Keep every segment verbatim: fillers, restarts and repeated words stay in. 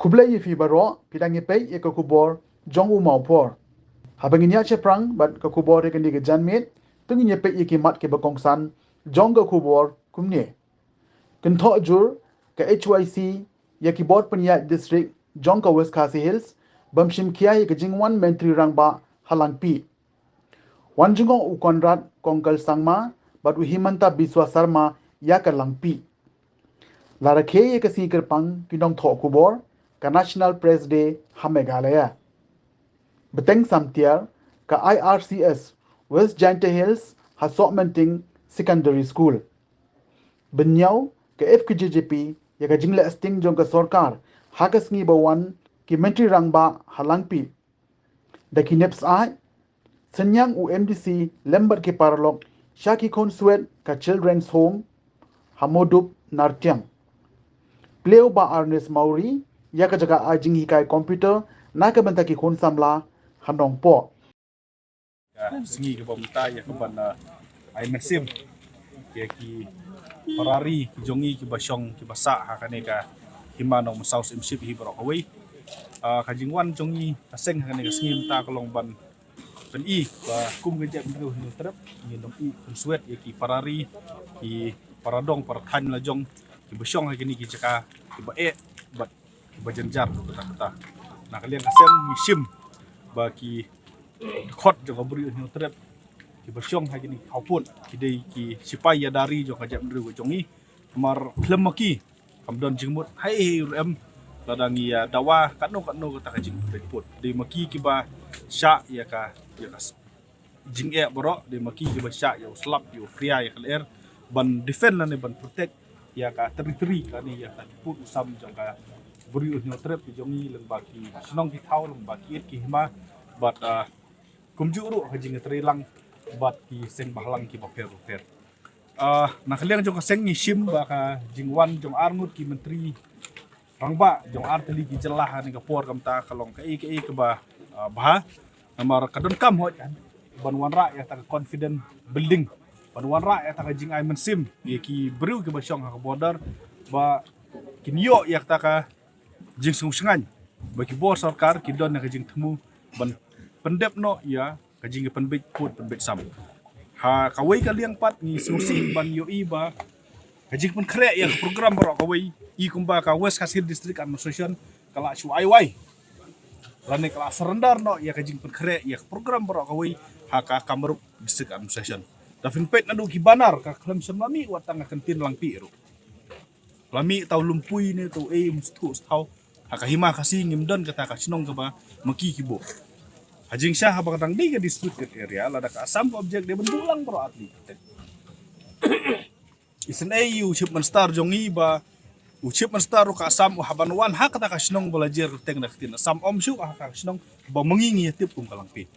Khublei ïa phi baroh, phi dang ïa peit ïa ka khubor jong u Mawphor. Haba ngin ïa shaphrang bad ka khubor ïa kane ka janmiet, to ngin ïa peit ïa ki mat kiba kongsan jong ka khubor kumne. Kynthoh jur ka H Y C ïa ki bor pynïaid district jong ka West Khasi Hills bym shim khia ïa ka jingwan Myntri Rangbah ha Langpih. Wan jngoh u Conrad Kongkal Sangma bad u Himanta Biswa Sarma ïa ka Langpih. La rakhe ïa ka sngi kyrpang ki nongthoh khubor ka National Press Day ha Meghalaya. Bteng samtiar ka I R C S West Jaintia Hills ha Sohmynting Secondary School. Bynñiaw ka F K J G P ïa ka jingleh sting jong ka sorkar ha ka sngi ba wan ki Myntri Rangbah ha Langpih. Da ki nep sah, synñiang u M D C lem bad ki paralok sha ki khunswet ka Children's Home ha Mawdup Nartiang. Pliew Bah Ernest Mawrie ïa ka jaka ai jinghikai computer na ka bynta ki khun samla ha Nongpoh. Ka sngi kaba mynta ïa kaban, ah, ai mynsiem ïa ki para ri ki jong ngi kiba shong kiba sah ha kane ka Hima Nongmynsaw Syiemship hi baroh kawei. Ah, ka jingwan jong ngi ka seng ha kane ka sngi mynta ka long ban pyni ba kum ka jaitbynriew Hynñiewtrep ngin ym ïeh khunswet ïa ki para ri, ki para dong para thaiñ la jong kiba shong ha kine ki jaka kiba eh bad kiba jynjar ruh katta katta. Na ka liang ka seng ngi shim ba ki dkhot jong ka briew Hynñiewtrep kiba shong ha kine ki khawpud ki dei ki sipai ïada ri jong ka jaitbynriew ka jong ngi. Namar khlem ma ki kam don jingmut haei haei ruh em, lada ngi ïa dawa katno katno kata ka jingpynbeit pud. Dei ma ki kiba shah ïa ka, ïa ka jingeh baroh, dei ma ki kiba shah ïa u slap ïa u khria ïa ka lyer ban defend lane ban protect ïa ka territory lane ïa ka pud u sam jong ka briew Hynñiewtrep ki jong ngi lyngba ki shnong ki thaw, lyngba ki ïit ki hima bad, ah, kumjuh ruh ka jingïatreilang bad ki seng bhalang kiba pher bapher. Ah, na ka liang jong ka seng ngi shim ba ka jingwan jong arngut ki Myntri Rangbah jong artylli ki jylla ha kane ka por ka mynta ka long kaei kaei kaba, ah, bha. Namar ka donkam hoi ban wanrah ïa kata ka confidence building, ban wanrah ïa kata ka jingai mynsiem ïa ki briew kiba shong ha ka border ba kin ïoh ïa kata ka jingsngewshngaiñ ba ki bor sorkar ki don ïa ka jingthmu ban pyndep noh ïa ka jingpynbeit pud pynbeit sam. Ha kawei ka liang pat ngi sngewsih ban ïohi ba ka jingpynkhreh ïa ka program baroh kawei, i kumba ka West Khasi Hills District Administration ka la shu ai wai lane ka la surrender noh ïa ka jingpynkhreh ïa ka program baroh kawei ha ka Kamrup District Administration. Da phin peit naduh ki banner ka khlem shym la mih wat tang ka kyntien Langpih ruh. La mih tau Lumpui ne tau ei, Mysthuh, Sthaw. Ha ka Hima Khasi ngim don kata ka shnong kaba ma ki ki buh. Ha jingshisha haba ka dang dei ka disputed area, lada ka Assam ka object dei ban buh lang baroh artylli. Isynei u Chief Minister jong ngi ba u Chief Minister ruh ka Assam u hap ban wan ha kata ka shnong ba la jer kyrteng da ka ktien Assam, ym shuh ha kata ka shnong ba ma ngi ngi ïa tip kum ka Langpih.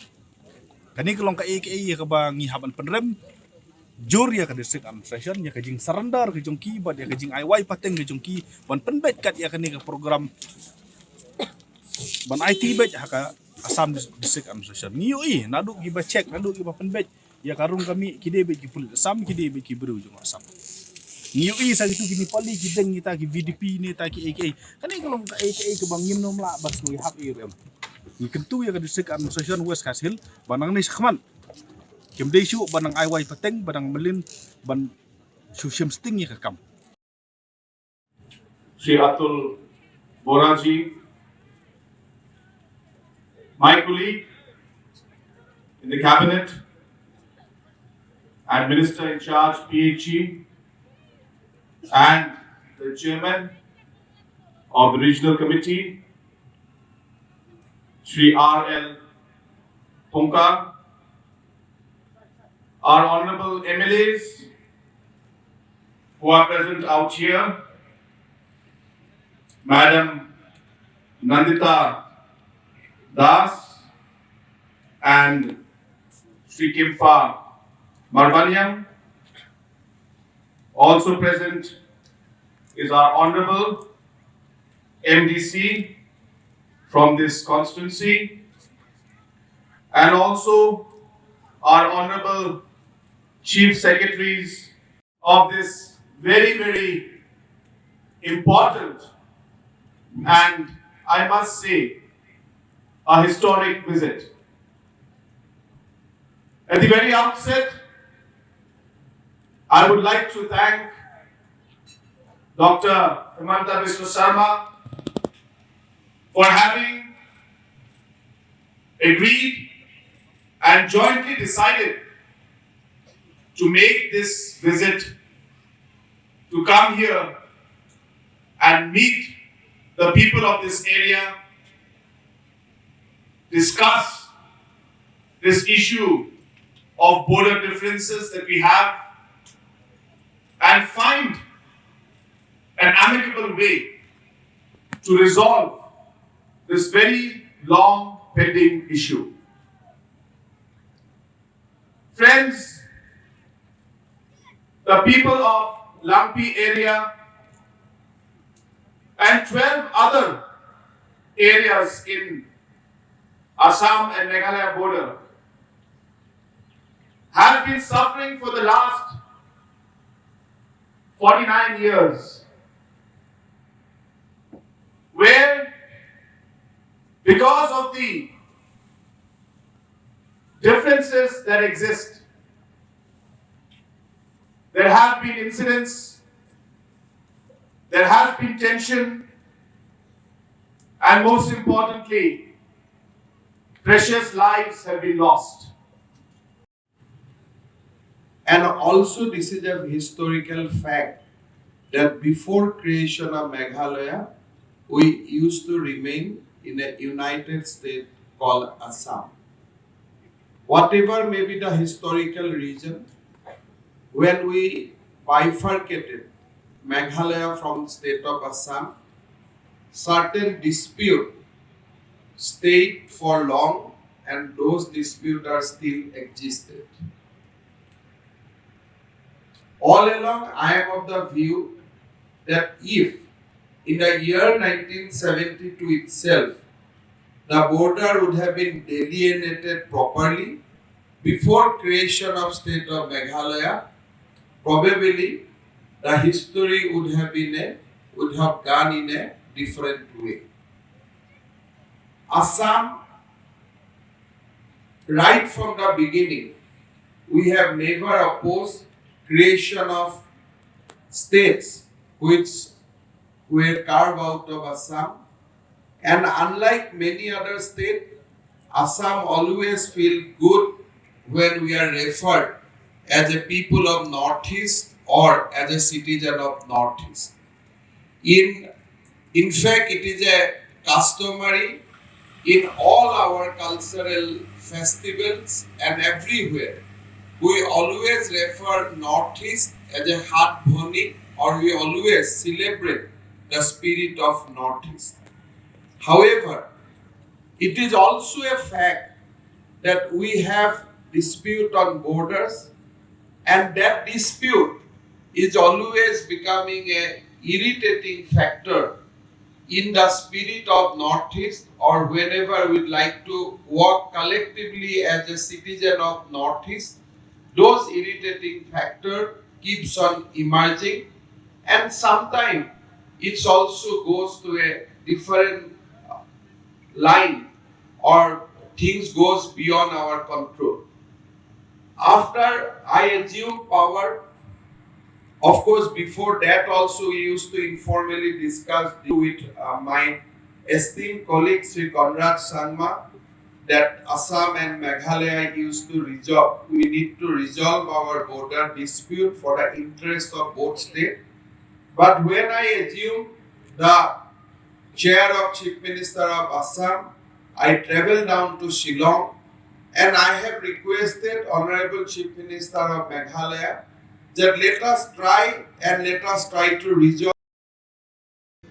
Kane ka long kaei kaei ïa kaba ngi hap ban pynrem jur ïa ka District Administration ïa ka jingsurrender ka jong ki bad ïa ka jingai wai pateng ka jong ki ban pynbeit kat ïa kane ka program ban aiti beit ha ka Assam Dis-, District Administration. Ngi ïohi naduh kiba check, naduh kiba pynbeit ïa ka rung ka mih, ki dei beit ki pulit Assam, ki dei beit ki briew jong Assam. Ngi ïohi sa kitu ki Nepali ki deng kita ki V D P ne ta ki A K A. Kane ka long kaei kaei kaba ngim nym lah ban sngewhap ïa ruh em. Ngi kyntu ïa ka District Administration West Khasi Hills ba nang neh shakhmat. Kim dei shuh ba nang ai wai pateng, ba nang mlien ban shu shim sting ïa ka kam. Shri Atul Borah ji, my colleague in the cabinet and minister in charge P H E, and the chairman of the regional committee, Shri R L Pongkar, our honorable M L As who are present out here, Madam Nandita Das and Shri Kimpa Marbaniam. Also present is our honorable M D C from this constituency, and also our honorable chief secretaries of this very, very important and I must say, a historic visit. At the very outset, I would like to thank Doctor Himanta Biswa Sarma for having agreed and jointly decided to make this visit, to come here and meet the people of this area, discuss this issue of border differences that we have, and find an amicable way to resolve this very long pending issue. Friends, the people of Langpih area and twelve other areas in Assam and Meghalaya border have been suffering for the last forty-nine years, where, because of the differences that exist, there have been incidents, there has been tension, and most importantly, precious lives have been lost. And also, this is a historical fact that before creation of Meghalaya, we used to remain in a united state called Assam. Whatever may be the historical reason, when we bifurcated Meghalaya from state of Assam, certain dispute stayed for long, and those disputes are still existed. All along, I am of the view that if in the year nineteen seventy-two itself, the border would have been delineated properly before creation of state of Meghalaya, probably the history would have been a, would have gone in a different way. Assam, right from the beginning, we have never opposed creation of states which were carved out of Assam. And unlike many other states, Assam always feel good when we are referred as a people of Northeast or as a citizen of Northeast. In, in fact, it is a customary in all our cultural festivals and everywhere. We always refer Northeast as a Hat Bhoni, or we always celebrate the spirit of Northeast. However, it is also a fact that we have dispute on borders, and that dispute is always becoming a irritating factor in the spirit of Northeast, or whenever we'd like to work collectively as a citizen of Northeast, those irritating factor keeps on emerging, and sometimes it also goes to a different line, or things goes beyond our control. After I assumed power, of course, before that also we used to informally discuss with uh, my esteemed colleague Sri Conrad Sangma that Assam and Meghalaya used to resolve. We need to resolve our border dispute for the interest of both states. But when I assumed the chair of Chief Minister of Assam, I traveled down to Shillong and I have requested Honorable Chief Minister of Meghalaya that let us try and let us try to resolve.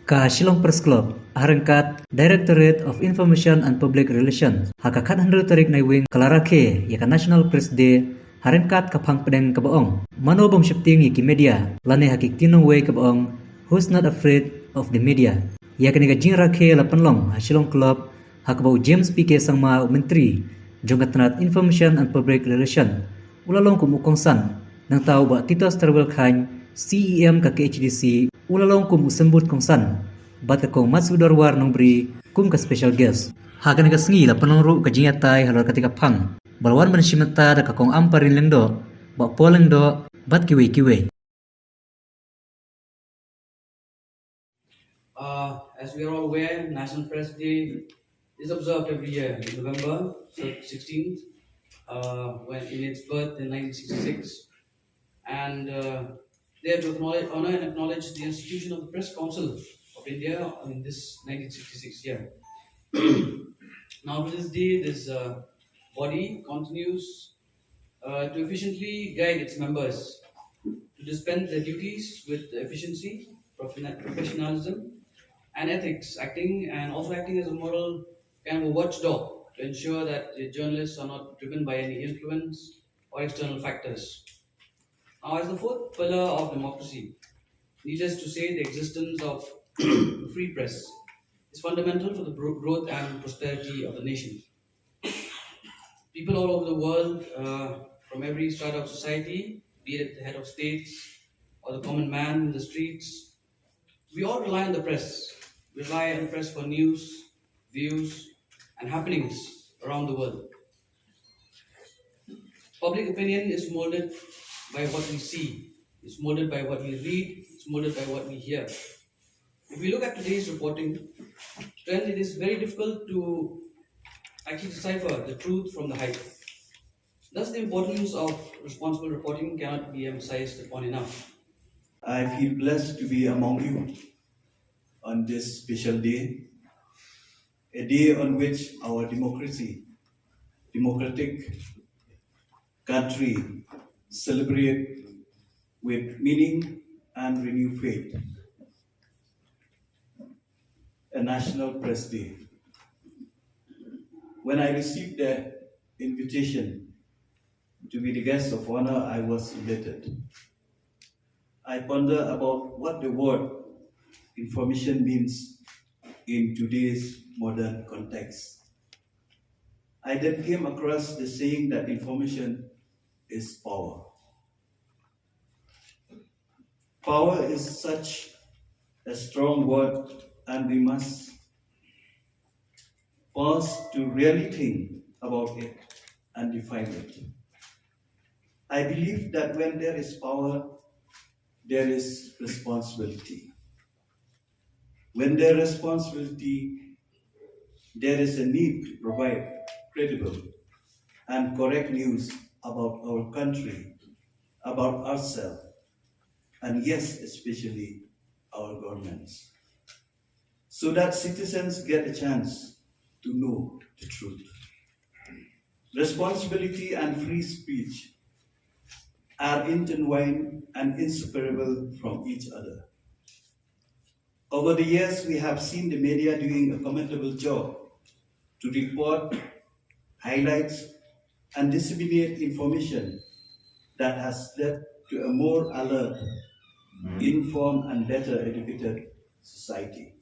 Ka Shillong Press Club, ha ryngkat Directorate of Information and Public Relations, ha ka khathynriew tarik Naiwieng ka la rakhe ïa ka National Press Day, ha ryngkat ka phang pdeng kaba ong: Mano bym sheptieng ïa ki media, lane ha ki ktien nongwei kaba ong: Who's not afraid of the media? Ïa kane ka jingrakhe la pynlong ha Shillong Club, ha kaba u James P K Sangma, u Myntri jong ka tnat Information and Public Relation, u la long kum u kongsan. Nangta u Bah Titos Terwel Chyne, C E M ka K H D C, u la long kum u symbud kongsan. Bad ka Kong Matsui Dorwar Nongbri, kum ka special guest. Ha kane ka sngi la pynlong ruh ka jingïatai halor katei ka phang ba la wan ban shim bynta da ka Kong Ampareen Lyngdoh, Bah Paul Lyngdoh bad kiwei kiwei. Uh, as we are all aware, National Press Day is observed every year in November sixteenth, uh, when in its birth in nineteen sixty-six. And uh, they have to acknowledge, honor and acknowledge the institution of the Press Council of India in this nineteen sixty-six year. Now, to this day, this uh, body continues uh, to efficiently guide its members to dispense their duties with efficiency, professional- professionalism, and ethics, acting and also acting as a moral kind of a watchdog to ensure that the journalists are not driven by any influence or external factors. Now, as the fourth pillar of democracy, needless to say, the existence of the free press is fundamental for the bro- growth and prosperity of the nation. People all over the world, uh, from every strata of society, be it at the head of states or the common man in the streets, we all rely on the press. We rely on the press for news, views, and happenings around the world. Public opinion is molded by what we see, it's molded by what we read, it's molded by what we hear. If we look at today's reporting trend, it is very difficult to actually decipher the truth from the hype. Thus, the importance of responsible reporting cannot be emphasized upon enough. I feel blessed to be among you on this special day, a day on which our democracy, democratic country celebrate with meaning and renewed faith. A National Press Day. When I received the invitation to be the guest of honor, I was elated. I ponder about what the word information means in today's modern context. I then came across the saying that information is power. Power is such a strong word, and we must pause to really think about it and define it. I believe that when there is power, there is responsibility. When there is responsibility, there is a need to provide credible and correct news about our country, about ourselves, and yes, especially our governments, so that citizens get a chance to know the truth. Responsibility and free speech are intertwined and inseparable from each other. Over the years, we have seen the media doing a commendable job to report, highlight, and disseminate information that has led to a more alert, informed, and better educated society.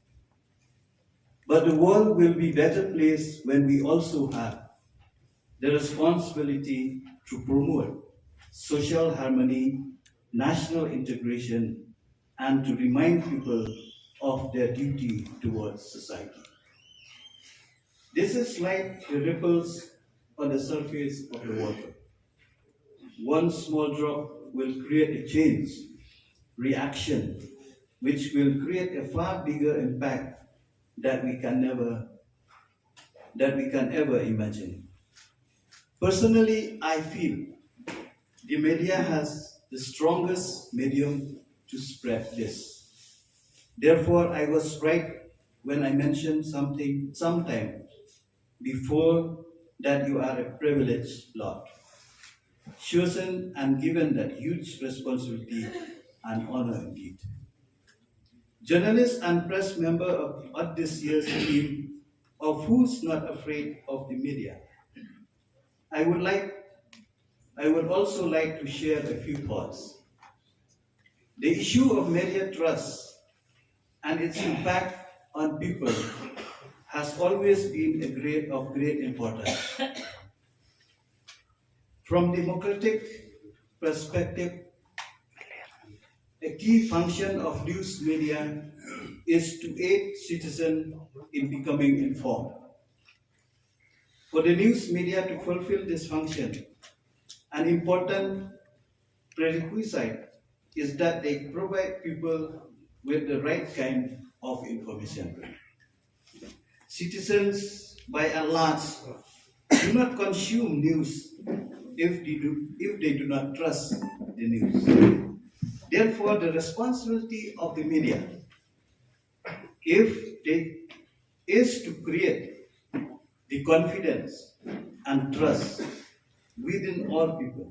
But the world will be better placed when we also have the responsibility to promote social harmony, national integration, and to remind people of their duty towards society. This is like the ripples on the surface of the water. One small drop will create a change, reaction, which will create a far bigger impact that we can never that we can ever imagine. Personally, I feel the media has the strongest medium to spread this. Therefore, I was right when I mentioned something sometime before that you are a privileged lot, chosen and given that huge responsibility and honor indeed. Journalist and press member of, of this year's theme of Who's Not Afraid of the Media. I would like I would also like to share a few thoughts. The issue of media trust and its impact on people has always been a great of great importance. From democratic perspective, a The key function of news media is to aid citizens in becoming informed. For the news media to fulfill this function, an important prerequisite is that they provide people with the right kind of information. Citizens, by and large, do not consume news if they do, if they do not trust the news. Therefore, the responsibility of the media, if they, is to create the confidence and trust within all people.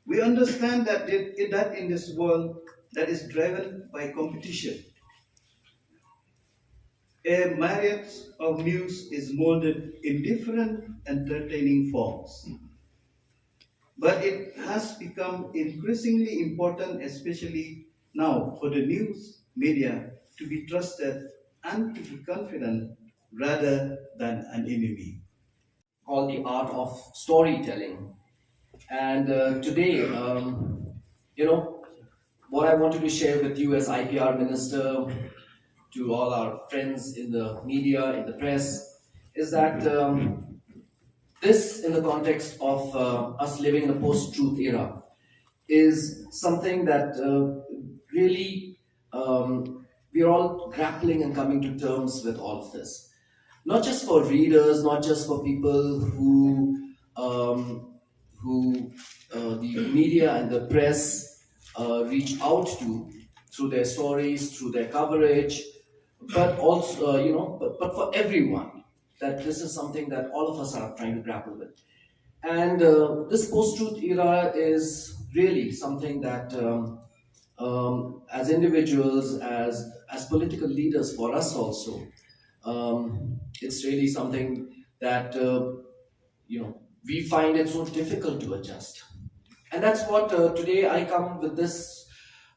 We understand that it, that in this world that is driven by competition, a myriad of news is molded in different entertaining forms. But it has become increasingly important, especially now, for the news media to be trusted and to be confident rather than an enemy. Called the art of storytelling. And uh, today, um, you know, what I wanted to share with you as I P R minister, to all our friends in the media, in the press, is that um, this, in the context of uh, us living in a post-truth era, is something that uh, really um, we're all grappling and coming to terms with all of this. Not just for readers, not just for people who um, who uh, the media and the press uh, reach out to through their stories, through their coverage, but also uh, you know, but, but for everyone, that this is something that all of us are trying to grapple with. And uh, this post-truth era is really something that um, um, as individuals, as as political leaders, for us also, um, it's really something that uh, you know, we find it so difficult to adjust. And that's what uh, today I come with this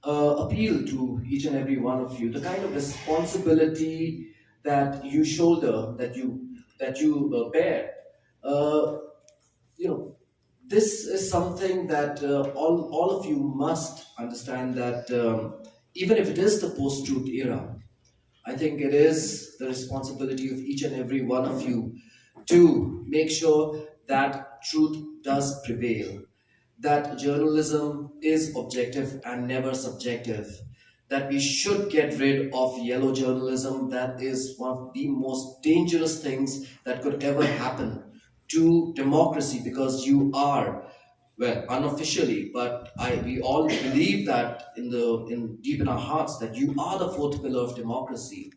uh, appeal to each and every one of you, the kind of responsibility that you shoulder, that you that you uh, bear. Uh, you know, this is something that uh, all all of you must understand, that um, even if it is the post-truth era, I think it is the responsibility of each and every one of you to make sure that truth does prevail, that journalism is objective and never subjective, that we should get rid of yellow journalism. That is one of the most dangerous things that could ever happen to democracy, because you are, well, unofficially, but I we all believe that in the in deep in our hearts that you are the fourth pillar of democracy.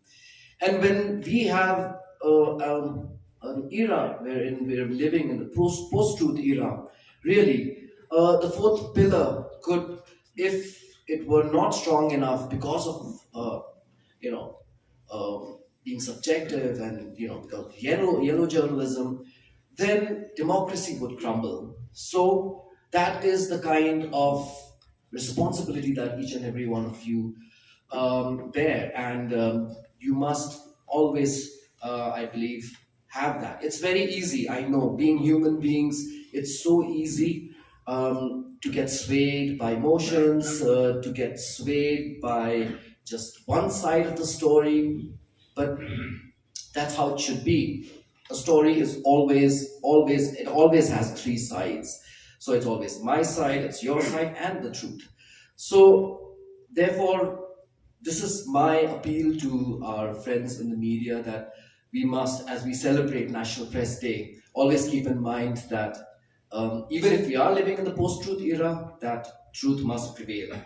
And when we have uh, um, an era wherein we're living in the post post-truth era, really, uh, the fourth pillar could, if it were not strong enough because of uh, you know um, being subjective and you know because of yellow yellow journalism, then democracy would crumble. So that is the kind of responsibility that each and every one of you um, bear, and um, you must always, uh, I believe, have that. It's very easy, I know. Being human beings, it's so easy um, to get swayed by emotions, uh, to get swayed by just one side of the story. But that's how it should be. A story is always, always, it always has three sides. So it's always my side, it's your side, and the truth. So, therefore, this is my appeal to our friends in the media, that we must, as we celebrate National Press Day, always keep in mind that um, even if we are living in the post-truth era, that truth must prevail.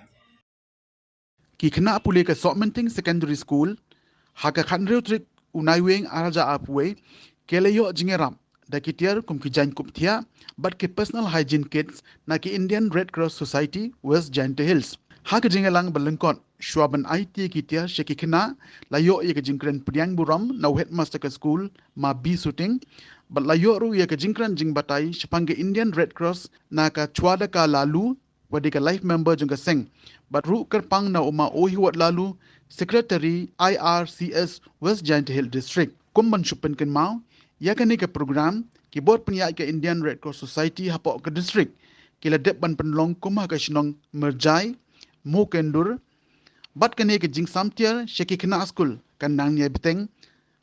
Ki khynnah pule ka Sohmynting Secondary School ha ka khathynriew tarik u Naiwieng arhajar arphew wei ki la ïoh jingïarap da ki tiar kum ki jaiñkup thiah bad ki personal hygiene kits na ki Indian Red Cross Society West Jaintia Hills. Ha ka jingïalang ba lyngkot, shuwa ban aiti ïa ki tiar sha ki khynnah, la ïoh ïa ka jingkren pdiang burom na u headmaster ka skul, Ma B Suting, bad la ïoh ruh ïa ka jingkren jingbatai shaphang ka Indian Red Cross na ka Chwadaka Laloo, wa dei ka life member jong ka seng, bad ruh kyrpang na u Ma O Hiwot Laloo, Secretary I R C S West Jaintia Hills District. Kum ban shu pynkynmaw ïa kane ka program, ki bor pynïaid ka Indian Red Cross Society hapoh ka district ki la dep ban pynlong kum ha ka shnong Myrjai, Mokendur, bad kane ka jingsamtiar sha ki khynnah skul kan nang ïai bteng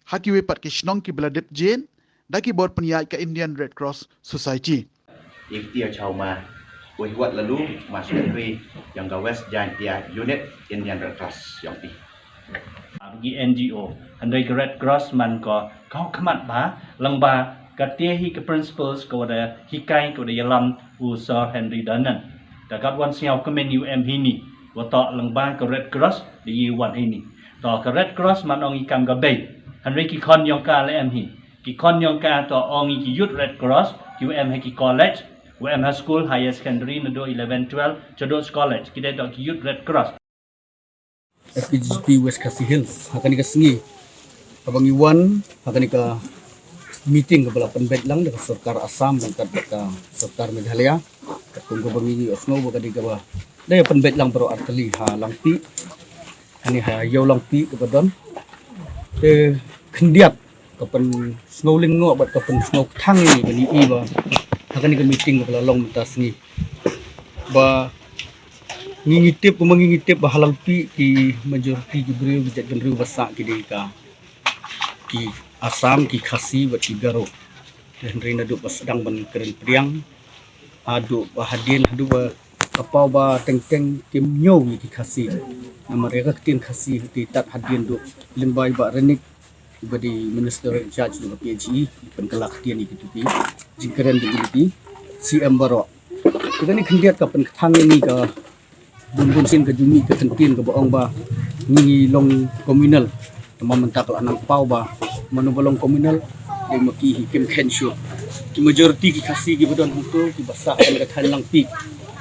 ha kiwei pat ki shnong kiba la dep jied da ki bor pynïaid ka Indian Red Cross Society. Ïa kti ïa chaw ma, wei wat lalu ma secretary ïa ka West Jaintia Unit Indian Red Cross ïa kti. Ar ngi N G O, hynrei ka Red Cross man ko kham khmat ba, lang ba ka te hi ka principles ka wada hikai ka wada ïalam u Sir Henry Dunant. Da kat wan sngewkmen ïa u em hini, wa to lang ba ka Red Cross da ïa wan hini. To ka Red Cross man ong i kam ka bei, hynrei ki khon ïong ka la em hi. Ki khon ïong ka to ong i ki Youth Red Cross, ki wa em ha ki college, wa em ha school, higher secondary, naduh eleven, twelve, chaduh college, ki dei to ki Youth Red Cross. F K J P West Khasi Hills, ha kane ka sngi, kaba ngi wan ha kane ka meeting kaba la pynbeit lang da ka sorkar Assam, bad ka sorkar Meghalaya, katkum kaba ngi ïohsngew ba ka dei kaba dei pynbeit lang baroh artylli ha Langpih, kane ha Ïew Langpih kaba don. Te khyndiat ka pynsngewlyngngoh bad ka pynsngewkthang ïa ngi ba ngi i ba ha kane ka meeting kaba la long mynta sngi, ba ngi ngi tip, kumba ngi ngi tip ba ha Langpih ki majority ki briew, ki jaitbynriew ba sah ki dei ka, ki Assam, ki Khasi bad ki Garo. Te hynrei naduh ba sdang ban kren pdiang haduh ba hadien, haduh ba ka paw ba teng teng kim ñiew ïa ki Khasi. Namar ïa ka ktien Khasi te tat hadien duh lyngba i Bah Renik, uba dei minister in charge jong ka P H E, pynkylla ktien ïa kitu ki jingkren jong ki C M baroh. Te kane khyndiat ka pynkthang ïa ngi ka bun bun sien ka jingmih ka kyntien kaba ong ba ngi ngi long communal. Te mynta ka la nang paw ba mano ba long communal, dei ma ki hi kim khein shuh. Ki majority ki Khasi kiba don hangto, kiba sah ha ka thaiñ Langpih,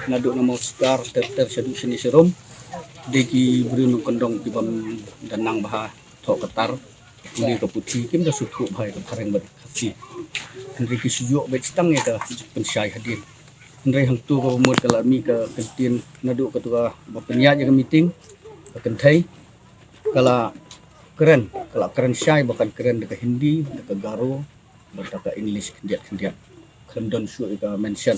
naduh na Mawsikar ter ter shaduh shane sharum, dei ki briew nongkyndong kibym da nang bha thoh ka tar, pule ka puthi, kim da sngewthuh bha ïa ka phareng bad ka Khasi. Hynrei ki shu ïoh beit tang ïa ka jingpynshai hadien. Hynrei hangto kaba mut ka la mih ka kyntien naduh kato kaba pynïaid ïa ka meeting, ka kynthei, ka la kren, ka la kren shai ba kan kren da ka Hindi, da ka Garo, bad da ka English khyndiat khyndiat. Khlem don shuh ïa ka mention.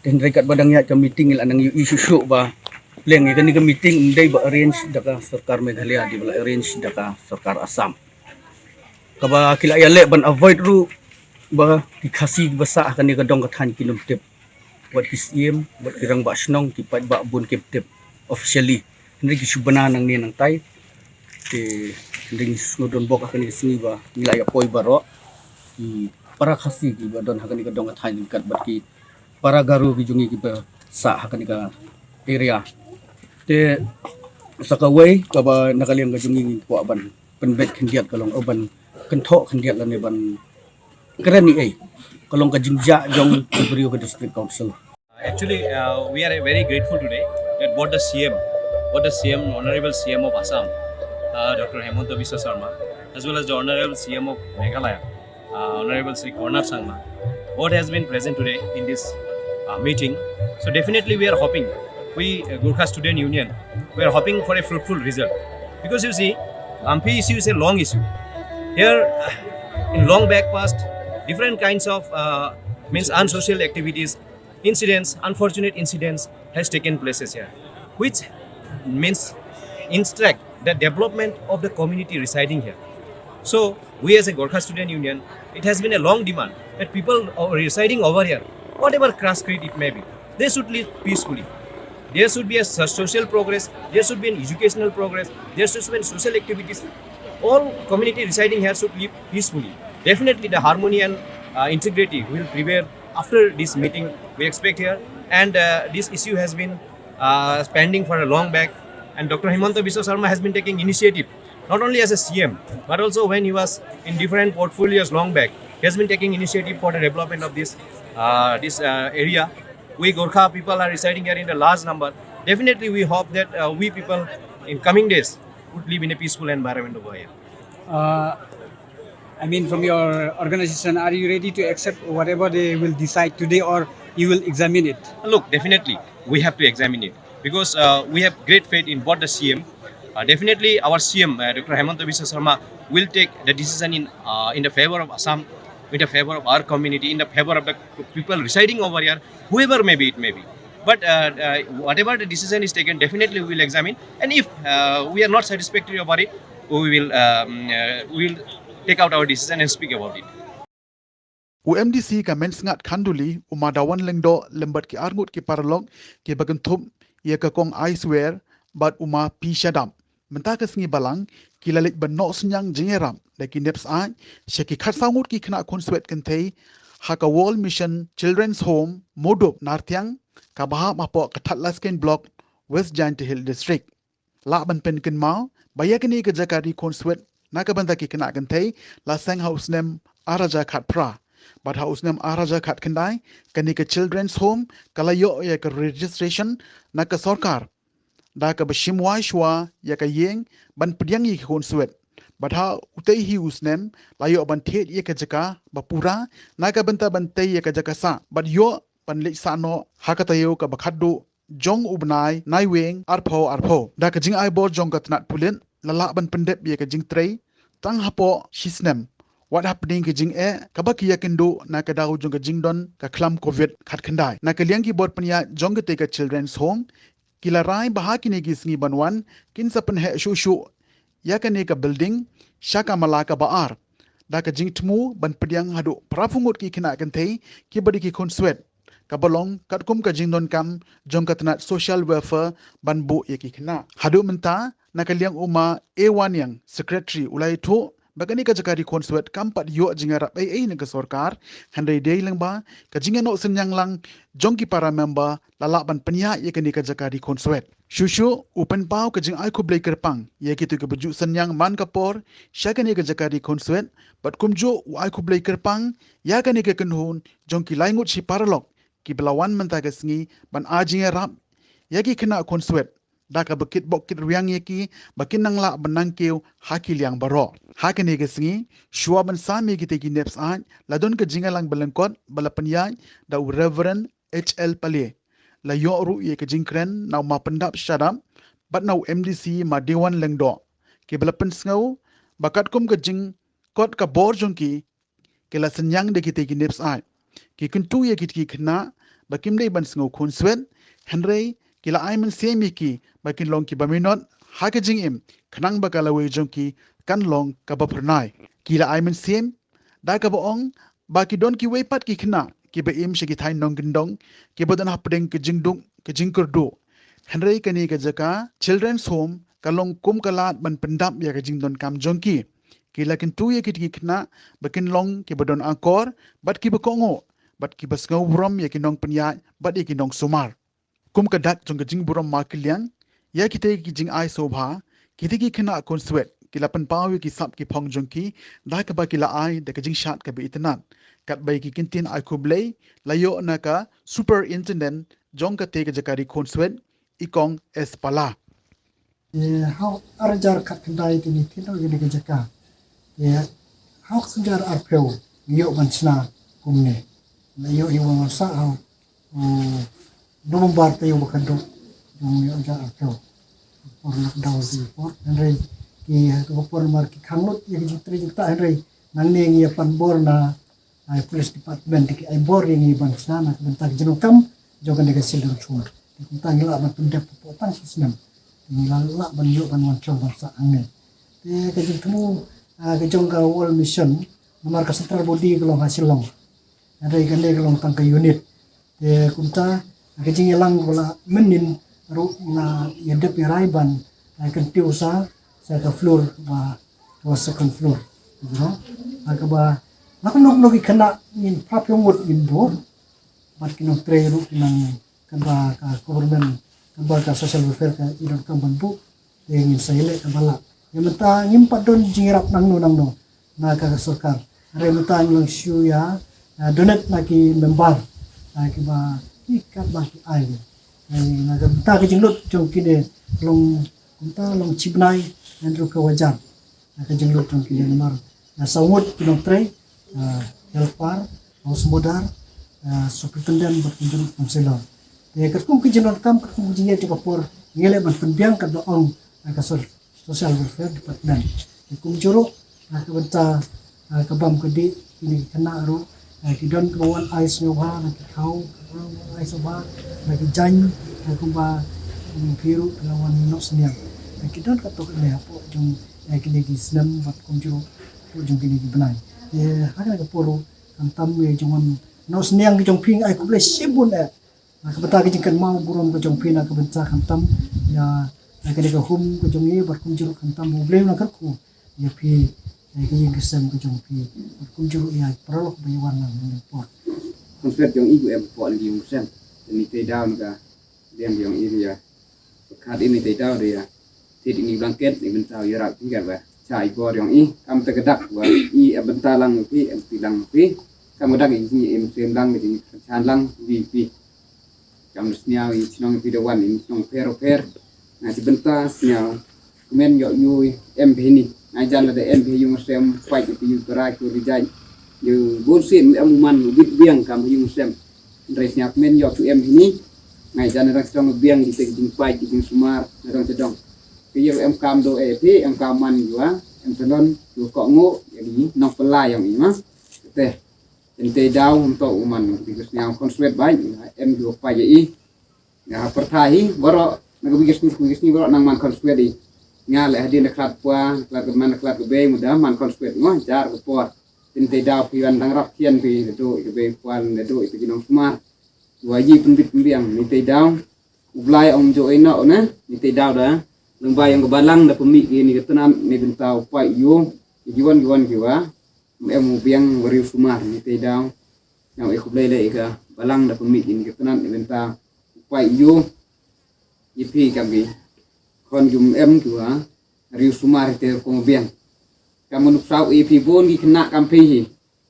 Te hynrei katba dang ïaid ka meeting, la nang ïohi shuh shuh ba pleng ïa kane ka meeting ym dei ba arrange da ka sorkar Meghalaya, dei ba la arrange da ka sorkar Assam. Kaba ki la ïaleh ban avoid ruh ba ki Khasi kiba sah ha kane ka dong ka thaiñ kin ym tip. Wat ki siem, wat ki rangbah shnong, ki paidbah bun kim tip officially. Hynrei ki shu bna nangne nangtai. Te hynrei ngi sngewdon bok ha kane ka sngi ba ngi la ïa poi baroh ki para Khasi kiba don ha kane ka dong ka thaiñ ryngkat bad ki para Garo ki jong ngi kiba sah ha kane ka area. Te sa kawei kaba na ka liang ka jong ngi ngi kwah ban pynbeit khyndiat ka long, oh, ban kynthoh khyndiat lane ban kren ïa ei ka long ka jingjah jong ki briew ka District Council. Actually, uh, we are very grateful today that both the C M, both the C M, Honorable C M of Assam, uh, Doctor Himanta Biswa Sarma, as well as the Honorable C M of Meghalaya, uh, Honorable Shri Conrad Sangma, both has been present today in this, uh, meeting. So definitely we are hoping, we, uh, Gorkha Student Union, we are hoping for a fruitful result. Because you see, Langpih issue is a long issue. Here, uh, in long back past, different kinds of, uh, means unsocial activities, incidents, unfortunate incidents has taken places here, which means instruct the development of the community residing here. So we as a Gorkha Student Union, it has been a long demand that people o- residing over here, whatever caste creed it may be, they should live peacefully. There should be a so- social progress, there should be an educational progress, there should be social activities. All community residing here should live peacefully. Definitely the harmony and, uh, integrity will prevail after this meeting we expect here. And, uh, this issue has been, uh, pending for a long back, and Doctor Himanta Biswa Sarma has been taking initiative, not only as a C M, but also when he was in different portfolios long back, he has been taking initiative for the development of this, uh, this, uh, area. We Gorkha people are residing here in the large number. Definitely we hope that, uh, we people in coming days would live in a peaceful environment over here. Uh, I mean, from your organization, are you ready to accept whatever they will decide today, or you will examine it? Look, definitely, we have to examine it because, uh, we have great faith in both the C M. Uh, definitely, our C M, uh, Doctor Himanta Biswa Sarma, will take the decision in, uh, in the favor of Assam, in the favor of our community, in the favor of the people residing over here, whoever may be it may be. But uh, uh, whatever the decision is taken, definitely we will examine. And if uh, we are not satisfactory about it, we will um, uh, we will take out our decision and speak about it. U MDC ka Mensngat Khanduli, u Ma Dawan Lyngdoh lem bad ki arngut ki paralok kiba kynthup ïa ka Kong Aiswer bad u Ma P Shadap. Mynta ka sngi Balang ki la leit ban noh synñiang jingïarap da ki nep syaid sha ki khatsaw ngut ki khynnah khunswet kynthei ha ka World Mission Children's Home Modup Narthiang, kaba hap hapoh ka Thadlaskein Block, West Jaintia Hills District. Lah ban pynkynmaw ba ïa kane ka jaka ri khunswet na ka bynta ki khynnah kynthei la seng ha u snem ar hajar khatphra. Bad ha u snem ar hajar khatkhyndai, kane ka Children's Home ka la ïoh ïa ka registration na ka sorkar da kaba shim wai shuwa ïa ka ïing ban pdiang ïa ki khunswet. Bad ha utei hi u snem la ïoh ban thied ïa ka jaka ba pura na ka bynta ban tei ïa ka jaka sah bad ïoh ban leit sah noh ha ka taïew kaba khatduh jong u bnai Naiwieng arphew arphew. Da ka jingai bor jong ka tnat pulit, la lah ban pyndep ïa ka jingtrei tang hapoh shi snem, wat hapdeng ka jingeh kaba ki ïakynduh na ka daw jong ka jingdon ka khlam Covid khatkhyndai. Na ka liang ki bor pynïaid jong katei ka Children's Home, ki la rai ba ha kine ki sngi ban wan kin sa pynheh shuh shuh ïa kane ka building sha ka mala kaba ar, da ka jingthmu ban pdiang haduh phraphew ngut ki khynnah kynthei kiba dei ki khunswet, kaba long katkum ka jingdonkam jong ka tnat Social Welfare ban buh ïa ki khynnah. Haduh mynta, na ka liang u Ma Ewaniang, Secretary, u la ïathuh ba kane ka jaka ri khunswet kam pat ïoh jingïarap ei ei na ka sorkar, hynrei dei lyngba ka jingïanoh synñiang lang jong ki para member la lah ban pynïaid ïa kane ka jaka ri khunswet. Shuh shuh u pynpaw ka jingai khublei kyrpang ïa kito kiba ju synñiang man ka por sha kane ka jaka ri khunswet, bad kumjuh u ai khublei kyrpang ïa kane ka kynhun jong ki lai ngut shi paralok kiba la wan mynta ka sngi ban ai jingïarap ïa ki khynnah khunswet, da kaba kit bok kit rwiang ïa ki ba kin nang lah ban nang kiew ha ki liang baroh. Ha kane ka sngi, shuwa ban sam ïa kitei ki nep syaid, la don ka jingïalang ba lyngkot ba la pynïaid da u Reverend H L Pale. La ïoh ruh ïa ka jingkren na u Ma Pyndap Shadap bad na u MDC Ma Dewan Lyngdoh, kiba la pynsngew ba katkum ka jingkot ka bor jong ki, ki la synñiang da kitei ki nep syaid. Ki kyntu ïa kitei ki khynnah ba kim dei ban sngew khunswet, hynrei ki la ai mynsiem ïa ki ba kin long kiba minot ha ka jingim, khnang ba ka lawei jong ki kan long kaba phyrnai. Ki la ai mynsiem da kaba ong ba ki don kiwei pat ki khynnah kiba im sha ki thaiñ nongkyndong, kiba don hapdeng ka jingduk ka jingkyrduh. Hynrei kane ka jaka Children's Home ka long kum ka lad ban pyndap ïa ka jingdonkam jong ki. Ki la kyntu ïa kitei ki khynnah ba kin long kiba don akor bad kiba kohnguh, bad kiba sngew burom ïa ki nongpynïaid bad ïa ki nongsumar. Kum ka dak jong ka jingburom markylliang ïa kitei ki jingai sngewbha, kitei ki khynnah khunswet ki la pynpaw ïa ki sap ki phong jong ki da kaba ki la ai da ka jingshad kaba itynnad. Katba ïa ki kyntien ai khublei la ïoh na ka Superintendent jong katei ka jaka ri khunswet, i Kong S Pala. Te ha u ar hajar khatkhyndai te ngi thied noh ïa kane ka jaka. Te ha u ar hajar arphew ngi ïoh ban shna kumne. Ngi ïoh ïa u ban sah ha u November taïew ba khatduh jong u ar hajar arphew. Por lockdown te por, hynrei ki ha ka por namar ki khang lut ïa ka jingtrei jingktah, hynrei nangne ngi ïa pan bor na, ah, Police Department, te ki ai bor ïa ngi ban shna na ka bynta ka jingdonkam jong kane ka Children's Home. Te kumta ngi lah ban pyndep hapoh tang shi snem. Te ngi lah, lah ban ïoh ban wan shlong ban sah hangne. Te ka jingthmu, ah, ka jong ka World Mission, namar ka central body ka long ha Shillong, hynrei kane ka long tang ka unit. Te kumta ka jingïalang kaba la mynnin ruh ngi la ïadep ïarai ban, ah, kyntiew sa sha ka floor ba, ba second floor. You know? Ha kaba la kumno kumno ki khynnah ngin phra phew ngut ngin buh. Bad ki nongtrei ruh ki nang, katba ka government, katba ka social welfare ka i donkam ban buh, te ngin sa ïaleh kaba lah. Ïa mynta ngim pat don jingïarap nangno nangno na ka sorkar. Hynrei mynta ngi long shu ïa, ah, donate na ki member, ah, kiba ki katba ki ai. Hynrei na ka bynta ka jinglut jong kine long, kumta long shi bnai, hynrei ruh ka wajar na ka jinglut jong kine namar, ah, saw ngut ki nongtrei, ah, helper, house mother, ah, superintendent bad ki jinglut counsellor. Te katkum ki jingdonkam, katkum ki jingïeit jong ka por, ngi leh ban pynbiang katba ong, ah, ka sol- Social Welfare Department. Te kumjuh ruh, ah, ka bynta, ah, ka bam ka dih kine ki khynnah ruh, Eh, ki don kiba wan ai sngewbha na ki khaw, kiba wan ai sngewbha na ki jaiñ, eh, kumba, mm, phi ruh phi la wan noh synñiang. Eh, ki don katto katne hapoh jong, eh, kine ki snem bad kumjuh ruh hapoh jong kine ki bnai. Eh, ha kane ka por ruh khamtam ïa jong wan noh synñiang ki jong phi nga ai khublei shibun eh. Na ka bynta ka jingkynmaw burom ka jong phi na ka bynta khamtam ïa, ïa kane ka home ka jong ngi bad kumjuh ruh khamtam U Blei un kyrkhu ïa phi, ïa ka ïing ka sem ka jong phi bad kumjuh ruh ïa paralok ba ïa wan lang mynne por. Khublei jong i u em hapoh ïing ka sem. Te ni te daw na ka liang jong i ïa. Pyrkhat ini te daw ïa. Te ini blanket ni bynta ïa rak phi ka ba. Cha i bor jong i kam te ka dak ba i em bynta lang phi em phi lang phi. Kam ka dak i ni em sem lang i ni chan lang wi phi. Kam sñiaw i chnong phi da wan i chnong pher pher. Nga chi bynta sñiaw. Kmen ïoh ïu em phi ni. Nga jan la da em phi ïung sem pait phi ïu berai ku ri jaiñ. Ïu bun sin em u man u bit biang kam ïung sem. Hynrei sñiaw kmen ïoh tu em phi ni. Nga jan rang sdong biang di te jingpait di jingsumar na rang sdong. Ke ïa em kam do e phi em kam man ïu a em salon ïu ko ngo ïa di nong pela ïong i ma. Te. Te daw hum to u man di sñiaw kon swet bai em ïu pait ïa i. Nga pyrthai hi, baroh, na ka bigis ni, bigis ni baroh nang man kon swet i. Nga leh hadien da khlad pwa, khlad ka man, khlad ka bei, muda man kon swet, ngo, jar ka por. Tin te daw phi wan dang rap khian phi, da do, i ka bei pwa, da do, i ka jinong sumar. Wa ji pynbit pynbiang, ni te daw. U Blai ong jo ina, ona, ni te daw da. Leng bai ong ka balang da pynmih ki ni ka tnan, ni bynta u pai ïu. Ki wan, ki wan ki wa. Em u biang wa riu sumar, ni te daw. Nang e khublei le i ka balang da pynmih ki ni ka tnan, ni bynta u pai ïu. I phi kam ki. Khon jum em ki wa. Riu sumar te kong biang. Kam nuk sau i phi bun ki kena kam phi hi.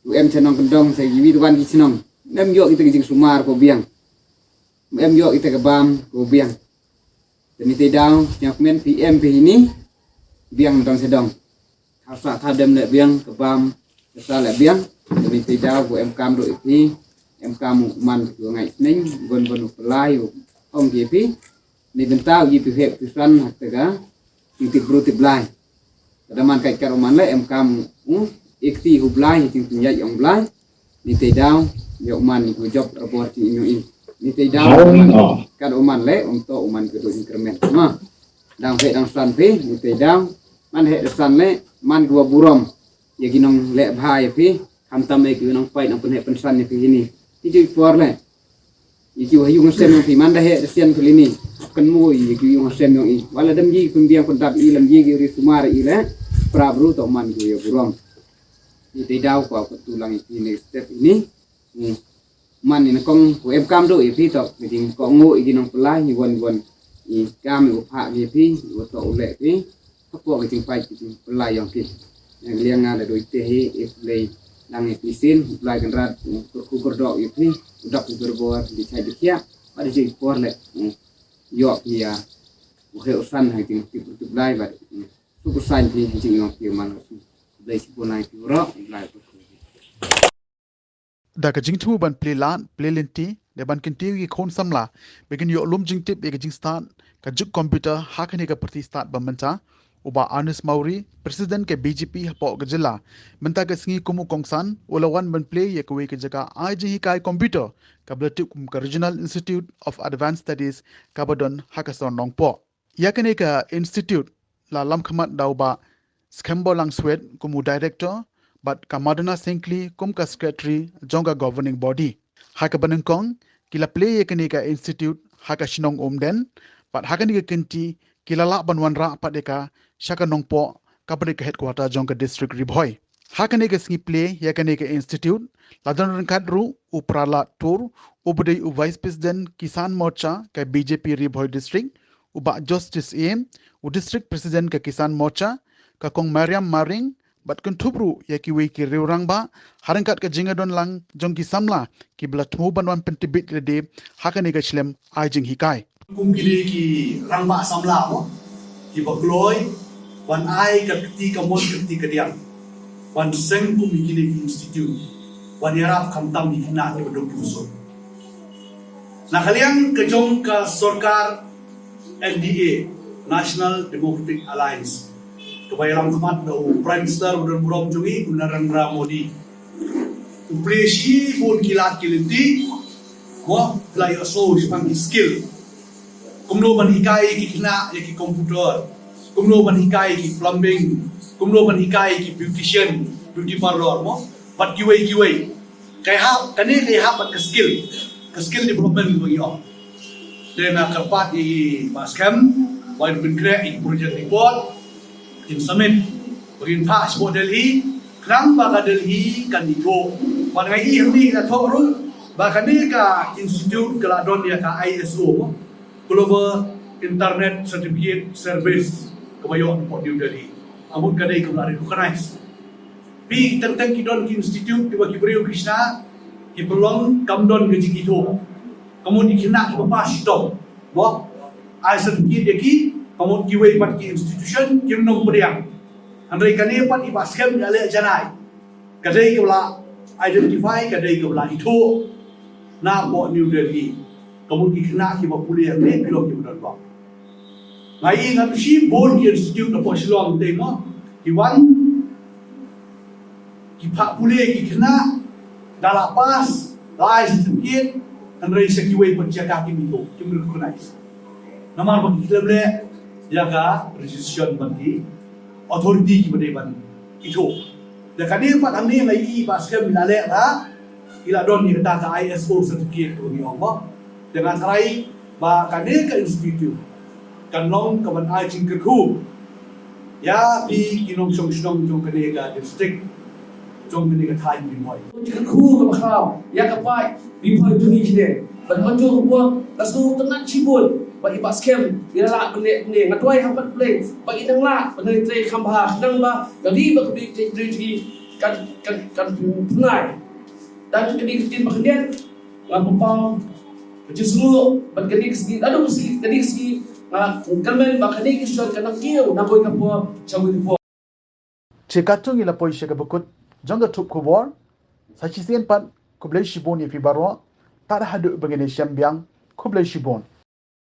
U em cha nong kendong sa i wi wan ki chnong. Em ïoh kita ki jingsumar ko biang. Em ïoh kita ka bam ko biang. Te ni te daw, sñiaw kmen phi em phi ni. Biang dong sa dong. Thaw sa thaw dem le biang ka bam. Ka sa le biang. Te ni te daw ko em kam do i phi. Em kam u man ko ngai sneng. Bon bon u pelai u ong ki phi. Ni bynta u ji phi hep phi san ha te ka. Ni ti bru ti blai. Ka daman kai kar u man le em kam u. Ikti u blai, ikti pynjai ong blai. Ni te daw, ïa u man ni ku jop rabor ti inu i. Ni te daw, Hawng man, oh. Kad u man le, um to u man ku du increment. Ma, dang he dang san phi, ni te daw. Man he dang san le, man ku wa burom. Ïa ki nong le bha ïa phi, khamtam ïa ki nong pai nong pynhe pynsan ïa phi ni. Ki ju por le. Ïa ki wa ïung sem ïa phi, man da he da sian phi ni. Kan mu ïa ki ïung sem ïong i. Wala dam ji pynbiang pyndap i lam ji ki ri sumar i le. Pra bru to man ku ïa burom. Ni te daw ko ko tu lang i ni step ini. Ni man ni kong ko em kam do i phi to. Ni ding ko ngo i nong pelai ni wan wan. Ni kam i u pha ni phi, u to u le phi. Ko ko ki jingpai ki jingpelai ïong ki. Yang liang nga da doi te hi i pelai dang i phi sin, pelai kan rat, ko ko do i phi, u dak u berbor di chai di kia. Pada jingpor le. Ïok ïa. U he u san ha jingtip tip lai bad. Su ku san phi ha jingïong phi man. Pelai si pun lai phi ro, pelai. Da ka jingthmu ban plie lad, plie lynti, da ban kyntiew ïa ki khun samla, ba kin ïoh lum jingtip ïa ka jingstad, ka juk computer, ha kane ka pyrthei stad ba mynta, u Bah Ernest Mawrie, President ka B J P hapoh ka jylla, mynta ka sngi kum u kongsan, u la wan ban plie ïa kawei ka jaka ai jinghikai computer, kaba la tip kum ka Regional Institute of Advanced Studies, kaba don ha ka sor Nongpoh. Ïa kane ka institute la lam khmat da u Bah Skembo Langswet kum u director, bad ka Madonna Sengkli kum ka secretary jong ka governing body. Ha kaba nyngkong, ki la plie ïa kane ka institute ha ka shnong Umden, bad ha kane ka kynti, ki la lah ban wanrah pat ïa ka sha ka Nongpoh, kaba dei ka headquarter jong ka district Ri Bhoi. Ha kane ka sngi plie ïa kane ka institute, la don ryngkat ruh u Prahlad Tur, uba dei u Vice President Kisan Morcha ka B J P Ri Bhoi District, u Bah Justice A, u District President ka Kisan Morcha, ka Kong Mariam Maring, bad kynthup ruh ïa kiwei ki riew rangbah, ha ryngkat ka jingïadon lang jong ki samla, kiba la thmu ban wan pyntbit lade, ha kane ka shlem ai jinghikai. Kum kine ki rangbah samla mo, kiba kloi, wan ai ka kti kamon ka kti kadiang, wan seng kum kine ki institute, wan ïarap khamtam ïa kine kiba duk ki usur. Na ka liang ka jong ka sorkar N D A, National Democratic Alliance, kaba ïalam khmat da u Prime Minister u don burom jong i, u Narendra Modi. U plie shibun ki lad ki lynti, mo, la ïohsngew shaphang ki skill. Kumno ban hikai ki khynnah ïa ki computer. Kumno ban hikai ki plumbing. Kumno ban hikai ki beautician, beauty parlor, mo. Bad kiwei kiwei. Ka hap, kane ka hap bad ka skill. Ka skill development ba ngi ong. Te nga kyrpad ïa i Bah Skhem, ba in pynkhreh ïa i project report, in submit, ba in phah sha Delhi, khnang ba ka Delhi kan ithuh. Ba nga i hangne nga thoh ruh, ba kane ka institute ka la don ïa ka I S O, Global Internet Certificate Service, kaba ïoh hapoh New Delhi. Ka mut ka dei kaba la recognize. Phi teng teng ki don ki institute kiba ki briew ki shna, ki pynlong kam don ka jingithuh. Ka mut ki khynnah kiba pass shitom, mo, ai certificate ïa ki, ka mut kiwei pat ki institution kim nym pdiang. Hynrei kane pat i Bah Skhem ïaleh janai. Ka dei kaba la identify, ka dei kaba la ithuh napoh New Delhi. Ka mut ki khynnah kiba pule hangne phi long kiba don bok. Nga i nga tu shibun ki institute napoh Shillong te, mo, ki wan ki phah pule ki khynnah, da la pass, la ai certificate, hynrei sa kiwei pat jaka kim ithuh, kim recognize. Namar ba ki khlem leh ïa ka registration bad ki authority kiba dei ban ithuh. Te kane pat hangne nga i Bah Skhem i la leh, la i la don ïa kata ka I S O certificate kaba ngi ong, mo. Te nga tharai ba kane ka institute kan long kaban ai jingkyrkhu ïa phi ki nongshong shnong jong kane ka district, jong kane ka thaiñ Ri Bhoi. Jingkyrkhu kaba khraw ïa ka paid Ri Bhoi jong ngi kine. Bad ha kajuh ka por la shu tynnat shibun ba i Bah Skhem i la lah ban leh ne, nga duwai ha khmat Blei ba i nang lah ban leh trei kham bha khnang ba ka ri bad ka ri jong ngi kan, kan, kan pynlait. Dan kane ka ktien ba khyndiat nga pynpaw ka jingsngew bad kane ka sngi, naduh ka sngi, kane ka sngi nga kyrmen ba kane ka session kan nang kiew na kawei ka por sha kawei ka por. Te katto ngi la poi sha kaba kut jong ka thup khubor. Sa shisien pat, khublei shibun ïa phi baroh. Tad haduh ba ngin ïashem biang, khublei shibun.